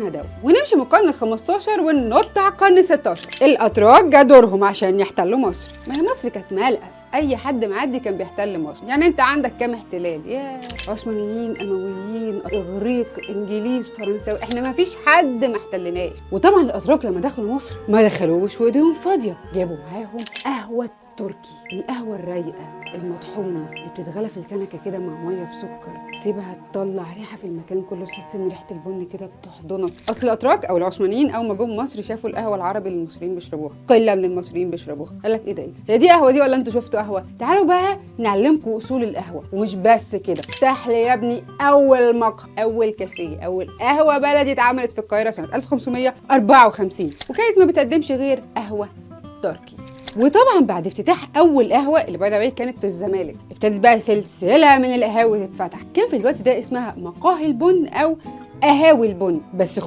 دولة. ونمشي من القرن ال 15 وننط على القرن ال 16. الاتراك جا دورهم عشان يحتلوا مصر. ما هي مصر كانت مالقه، اي حد معدي كان بيحتل مصر. يعني انت عندك كام احتلال؟ يا عثمانيين، امويين، اغريق، انجليز، فرنساوي، احنا ما فيش حد ما احتلناش. وطبعا الاتراك لما دخلوا مصر ما دخلوش وايديهم فاضية، جابوا معاهم قهوة تركي، القهوة الرايقه المطحونه اللي بتتغلى في الكنكه كده مع مية بسكر، سيبها تطلع ريحه في المكان كله، تحس ان ريحه البن كده بتحضنك. اصل الاتراك او العثمانيين اول ما جم مصر شافوا القهوة العربي اللي المصريين بيشربوها، قلة من المصريين بيشربوها، قال لك ايه ده، ايه هي دي قهوة دي ولا انتوا شفتوا قهوة؟ تعالوا بقى نعلمكم اصول القهوة. ومش بس كده، افتح لي يا ابني اول مقهى، اول كافيه، اول قهوة بلدي اتعملت في القاهرة سنة 1554، وكانت ما بتقدمش غير قهوة تركي. وطبعا بعد افتتاح اول قهوة اللي by the way كانت في الزمالك، ابتدت بقى سلسلة من القهاوي تتفتح. كان في الوقت ده اسمها مقاهي البن او قهاوي البن. بس